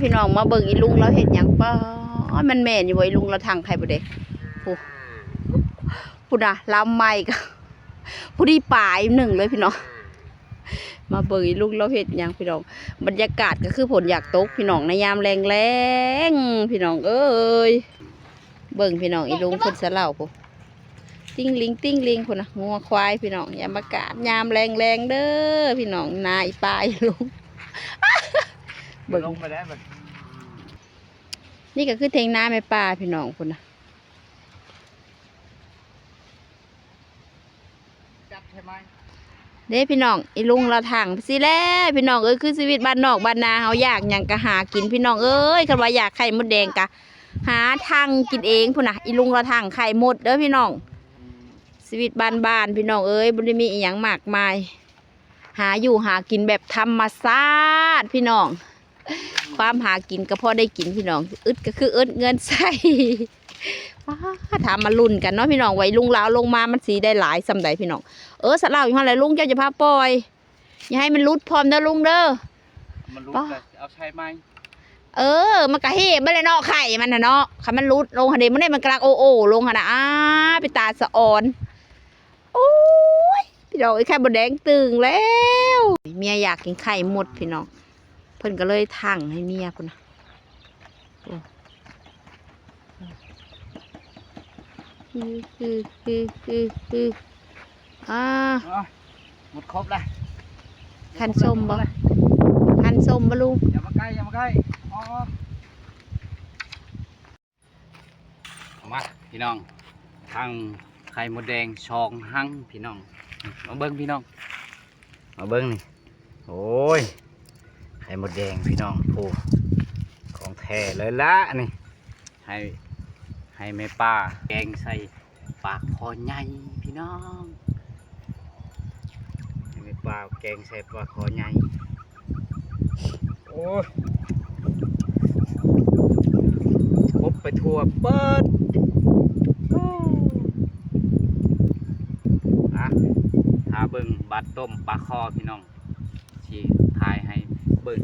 ພີ່ນ້ອງມາເບິ່ງອີລຸງລາວເຮັດຫຍັງ. ປ້າ ມັນແມ່ນຢູ່ບໍ່ ອີລຸງລາວຖັງໄຂ່ມົດແດງ? ພຸ້ນ ພຸ້ນນະ ລຳໃໝ່ກະພໍດີປາໜຶ່ງເລີຍພີ່ນ້ອງ. ມາເບິ່ງອີລຸງລາວເຮັດຫຍັງພີ່ນ້ອງ. ບັນຍາກາດກະຄືຝົນຢາກຕົກພີ່ນ້ອງ ໃນຍາມແລງໆ ພີ່ນ້ອງເອີຍ. ເບິ່ງພີ່ນ້ອງ ອີລຸງເພິ່ນສະເຫຼົ້າພຸ້ນ ຕິ່ງລິງຕິ່ງລິງພຸ້ນນະ ງົວຄວາຍພີ່ນ້ອງ. ຍາມອາກາດຍາມແລງໆເດີພີ່ນ້ອງ ນາອີປ້າອີລຸງ. ເບິ່ງ ລົງໄປໄດ້ບັດ ນີ້ກະຄືຖຽງນາແມ່ປ້າພີ່ນ້ອງພຸ້ນນະ. ເດ້ພີ່ນ້ອງ ອີລຸງລາວຖັງຊີ້ແຫຼະພີ່ນ້ອງເອີຍ. ຄືຊີວິດບ້ານນອກບ້ານນາເຮົາ ຢາກຫຍັງກະຫາກິນພີ່ນ້ອງເອີຍ. ຄັນວ່າຢາກໄຂ່ມົດແດງກະຫາຖັງກິນເອງພຸ້ນນະ. ອີລຸງລາວຖັງໄຂ່ມົດເດີພີ່ນ້ອງ. ອືມ ຊີວິດບ້ານໆພີ່ນ້ອງເອີຍ ບໍ່ໄດ້ມີອີ່ຫຍັງມາກມາຍ. ຫາຢູ່ຫາກິນແບບທຳມະຊາດພີ່ນ້ອງ. ຄວາມຫາກິນກະພໍໄດ້ກິນພີ່ນ້ອງ ອຶດກະຄືອຶດເງິນໃຊ້. ປ້າ ຖ້າມາລຸ້ນກັນເນາະພີ່ນ້ອງ ວ່າອີລຸງລາວລົງມາມັນຊິໄດ້ຫຼາຍສ່ຳໃດພີ່ນ້ອງ. ເອີ ສະເຫຼົ້າຢູ່ຫັ້ນແຫຼະລຸງ ເຈົ້າຢ່າພາປ່ອຍ ຢ່າໃຫ້ມັນຫຼຸດພ້ອມເດີລຸງເດີ. ມັນຫຼຸດ ປ້າ ກະເອົາໃສ່ໃໝ່. ເອີ ມັນກະເຮບໄປແລ້ວເນາະ ໄຂ່ມັນຫັ້ນເນາະ. ຄັນມັນຫຼຸດລົງຫັ້ນເດ ມື້ນີ້ມັນກຳລັງໂອໂອລົງຫັ້ນນະ. ອ້າ ເປັນຕາສະອອນ. ໂອ້ຍ ພີ່ນ້ອງເອີຍ ໄຂ່ມົດແດງຕຶງແລ້ວ. ເມຍຢາກກິນໄຂ່ມົດພີ່ນ້ອງ ເພິ່ນກະເລີຍຖັງໃຫ້ເມຍພຸ້ນນະ. ໂອ້ ອາ ອ່າ ໝົດຄົບລະ. ຄັນສົ້ມບໍ່? ຄັນສົ້ມບໍ່ລຸງ? ຢ່າມາໃກ້ ຢ່າມາໃກ້ ອອກ. ມາພີ່ນ້ອງ ທັງໄຂ່ມົດແດງສອງຮັງພີ່ນ້ອງ. ມາເບິ່ງພີ່ນ້ອງ ມາເບິ່ງນີ້. ໂອ້ຍ ໄຂ່ມົດແດງພີ່ນ້ອງ ໂອ້ ຂອງແທ້ເລີຍລະນີ້. ໃຫ້ ໃຫ້ແມ່ປ້າແກງໃສ່ປາຄໍໃຫຍ່ພີ່ນ້ອງ. ໃຫ້ແມ່ປ້າແກງໃສ່ປາຄໍໃຫຍ່. ໂອ້ຍ ຄົບໄປທົ່ວເບິດ. ອ່ະ ຖ້າເບິ່ງບາດຕົ້ມປາຄໍພີ່ນ້ອງ ຊິຖ່າຍໃຫ້ເບິ່ງ.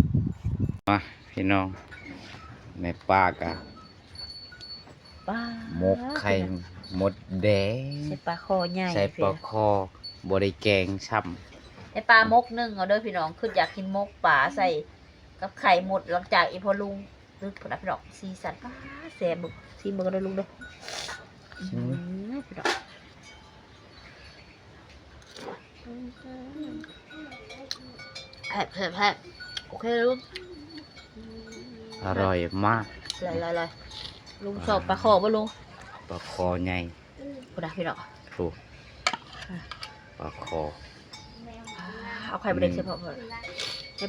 ມາພີ່ນ້ອງ ແມ່ປ້າກະ ປ້າ ໝົກໄຂ່ມົດແດງ ໃສ່ປາຄໍໃຫຍ່ ໃສ່ປາຄໍ ບໍ່ໄດ້ແກງຊ້ຳ. ແມ່ປ້າໝົກໜຶ່ງເອົາເດີພີ່ນ້ອງ ຄືຢາກກິນໝົກປາໃສ່ກັບໄຂ່ມົດ ຫຼັງຈາກອີພໍ່ລຸງຕຶກພຸ້ນນະພີ່ນ້ອງ. ສີສັນ ປ້າ ແຊບເບິ່ງ ຊີມເບິ່ງເດີລຸງເດີ. ອືມ ພີ່ນ້ອງ ແຊບໆໆ ໂອເຄລຸງ ອະຮ່ອຍມາກ. ອະຮ່ອຍໆໆ. ລຸງຊອບປາຄໍບໍ່ລຸງ? ປາຄໍໃຫຍ່ ພຸ້ນນະພີ່ນ້ອງ ໂອ້ ປາຄໍ. ເອົາໄຂ່ມົດແດງໃສ່ພ້ອມ ໃຫ້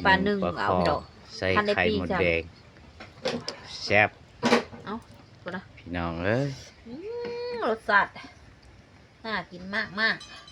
ປ້າໜຶ່ງເອົາພີ່ນ້ອງ ໃສ່ໄຂ່ມົດແດງ ແຊບ. ເອົາ ພຸ້ນນະ ພີ່ນ້ອງເອີຍ ອືມ ລົດຊາດ ໜ້າກິນມາກໆ.